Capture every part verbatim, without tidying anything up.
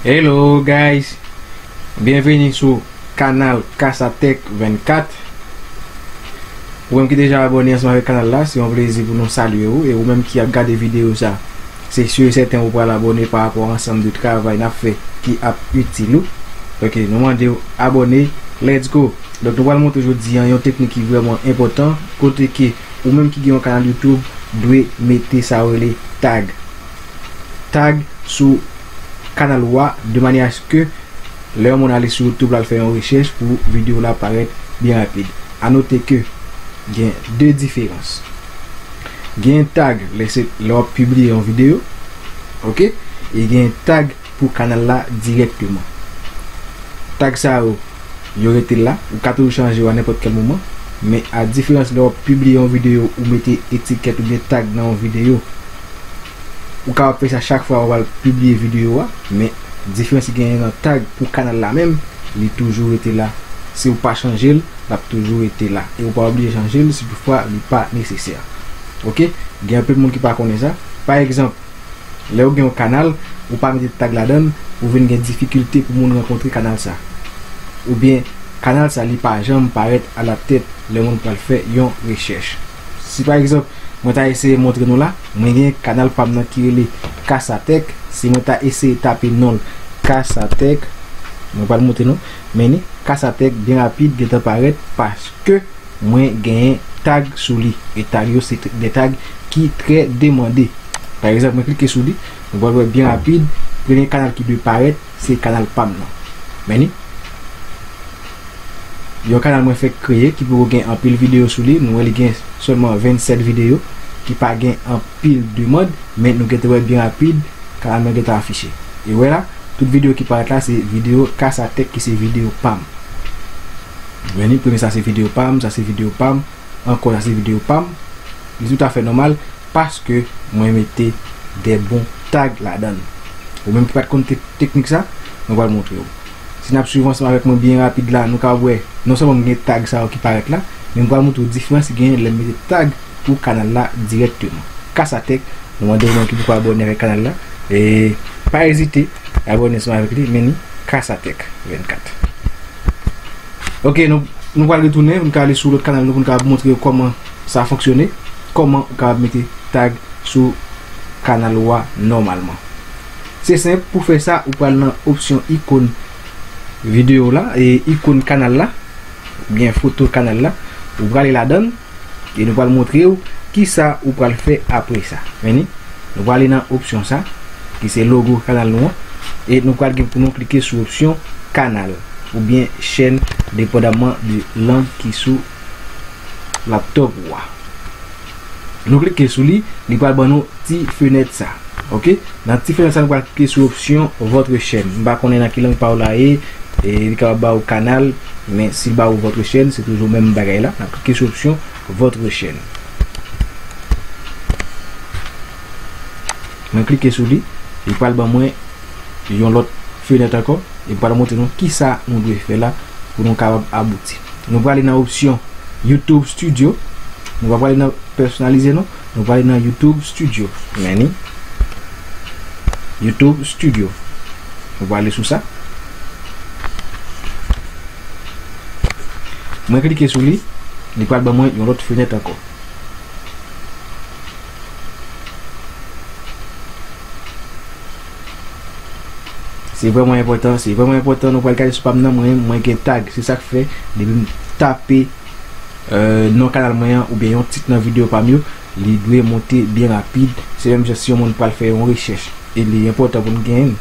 Hello guys, byenveni sou kanal Kasatech vennkat. Ou menm ki deja abòne ansanm avèk kanal la, se yon plezi pou nou salye ou. E ou menm ki ap gade videyo sa, se si e sèten ou pral abòne pa rapò a ansanm de travay n ap fè ki ap itil ou. Ok, nou mande w abòne, let's go. Donk nou pral montre jodi a yon teknik ki vrèman enpòtan, kote ke ou menm ki gen yon kanal YouTube dwe mete sa yo rele tag. Tag sou kanal ou a, de manyè aske lè yon moun ale sou YouTube l al fè yon rechèch pou videyo w la parèt byen rapid. A note ke gen de diferans. Gen tag lè se lè w ap pibliye yon videyo, ok, e gen tag pou kanal la dirèkteman. Tag sa yo, yo rete la, ou ka toujou chanje yo a nenpòt kèl moman, men a diferans lè w ap pibliye yon videyo, ou mete etikèt oubyen tag nan yon videyo, ou kapab fè sa chak fwa w ap pibliye videyo a, men diferans ki genyen nan tag pou kanal la menm, li toujou rete la. Si w pa chanje l, l ap toujou rete la. E ou pa oblije chanje l si toutfwa li pa nesesè. Ok? Gen anpil moun ki pa konnen sa. Pa egzanp, lè w gen yon kanal, ou pa mete tag ladan l, ou vin gen difikilte pou moun rankontre kanal sa. Oubyen, kanal sa li pa janm parèt alatèt lè moun pral fè yon rechèch. Si pa egzanp, mwen ta eseye montre nou la, mwen gen kanal pa m nan ki rele Kasatech. Si mwen ta eseye tape non l Kasatech, mwen pral montre nou, men ni Kasatech byen rapid gentan parèt paske mwen genyen tag sou li. E tag yo se tr- de tag ki trè demande. Pa egzanp, mwen klike sou li, nou pral wè byen rapid, premye kanal ki dwe parèt, se kanal pa m nan. Men ni, yon kanal mwen fèk kreye ki poko gen anpil videyo sou li. Nou wè li gen sèlman vennsèt videyo ki pa gen anpil demann, men nou gentan wè byen rapid kanal mwen gentan afiche. E wè la, tout videyo ki parèt la se videyo Kasatech ki se videyo pa m. Men ni, premye sa se videyo pa m, sa se videyo pa m, ankò sa se videyo pa m. Li toutafè nòmal paske mwen mete de bon tag ladan l. Ou menm ki pa t konn tek- teknik sa, mwen pral montre w. Si n ap swiv ansanm avèk mwen byen rapid la, nou ka wè non sèlman m gen tag sa yo ki parèt la, men m pral montre w diferans ki genyen lè m mete tag pou kanal la dirèkteman. Kasatech, nou mande w menm ki poko abòne avèk kanal la, e pa ezite abòne ansanm avèk li, men ni Kasatech vennkat. Ok, nou, nou pral retounen, nou ka ale sou lòt kanal nou pou n ka montre yo kòman sa fonksyone, kòman ou kapab mete tag sou kanal ou a nòmalman. Se senp, pou fè sa, ou pral nan opsyon ikòn videyo la, e ikòn kanal la, oubyen foto kanal la, ou prale ladan l, e nou pral montre w kisa ou pral fè apre sa. Men ni, nou prale nan opsyon sa, ki se logo kanal nou an, e nou pral gen pou nou klike sou opsyon kanal, oubyen chèn, depandaman de lang ki sou laptop ou a. Nou klike sou li, li pral ban nou ti fenèt sa. Ok? Nan ti fenèt sa, nou pral klike sou opsyon votre chaîne. M pa konnen nan ki lang pa w la ye, e li kapab ba ou kanal, men si l ba ou votre chaîne, se toujou menm bagay la. N ap klike sou opsyon votre chaîne. Mwen klike sou li, li pral ban mwen yon lòt fenèt ankò, e pral montre nou kisa nou dwe fè la pou nou kapab abouti. Nou prale nan opsyon YouTube Studio. Nou pa prale nan pèsonalize non. Nou prale nan YouTube Studio. Men ni YouTube Studio. Nou prale sou sa. Mwen klike sou li, li pral ban mwen yon lòt fenèt ankò. Se vrèman enpòtan, se vrèman enpòtan. Nou pral gade sou pa m nan, mwen, mwen gen tag. Se sa k fè, depi m tape, euh, non kanal mwen an, oubyen yon tit nan videyo pa m yo, li dwe monte byen rapid. Se menm jan si yon moun pral fè yon rechèch. E li enpòtan pou n genyen l.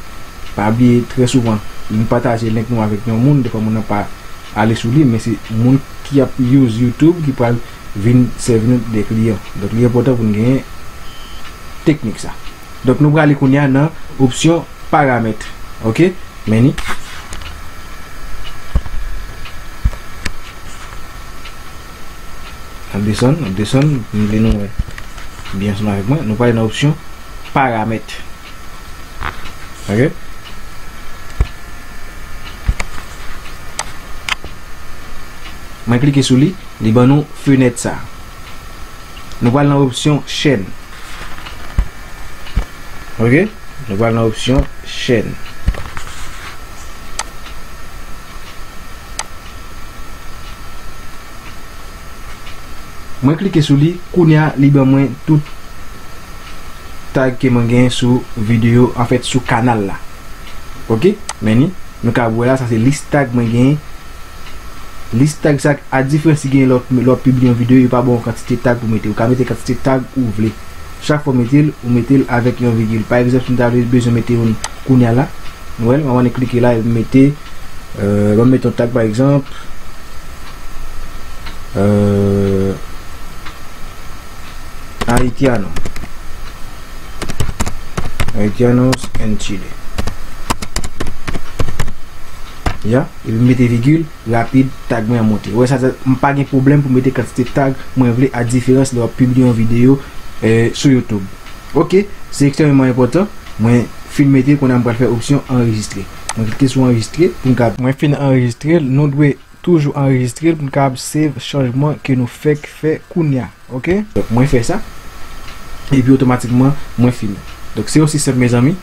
Pa bliye, trè souvan, lè n pataje link nou avèk yon moun, defwa moun nan pa ale sou li, men se moun ki ap use YouTube ki pral vin sèvi nou de kliyan. Donk, li enpòtan pou n genyen teknik sa. Donk, nou prale kounye a nan opsyon paramèt. Ok? Men ni. N ap desann, n ap desann, m vle nou wè byen ansanm avèk mwen. Nou prale nan opsyon paramèt. Ok? Mwen klike sou li, li ban nou fenèt sa. Nou pral nan opsyon chèn. Ok? Nou pral nan opsyon chèn. Mwen klike sou li, kounye a li ban mwen tout tag ke mwen genyen sou videyo, anfèt sou kanal la. Ok, men ni, nou ka wè la, sa se lis tag mwen genyen. Lis tag sa, a diferans si genyen lè w, lè w pibliye yon videyo, yo pa ba w yon kantite tag pou mete. Ou ka mete kantite tag ou vle. Chak fwa w mete l, ou mete l avèk yon vigil. Pa egzanp, si m ta vle bezwen mete youn kounye a la, nou wè l, mwen annik klike la, epi m mete, euh, ban m mete yon tag pa egzanp, euh, Haitiano. Haitianos en Chile. Ya, epi m mete vigil, rapid, tag mwen an monte. Ou wè sa, sa, m pa gen pwoblèm pou mete kantite tag mwen vle, a diferans lè w ap pibliye yon videyo, eh, sou YouTube. Ok, se ekstrèmeman enpòtan. Mwen fin mete, kounye a m pral fè opsyon anrejistre. Mwen klike sou anrejistre pou m ka. Mwen fin anrejistre l, nou dwe toujou anrejistre l pou n kapab save chanjman ke nou fèk fè kounye a. Ok? Donk, mwen fè sa. Epi otomatikman, mwen fini. Donk, se osi senp, mezanmi,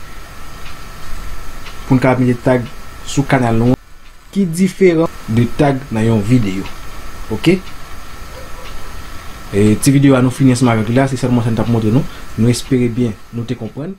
pou n kapab mete tag sou kanal nou an ki diferan de tag nan yon videyo. Ok? E ti videyo a nou fini ansanm avèk li la, se sèlman sa n t ap montre nou. Nou espere byen nou te konprann.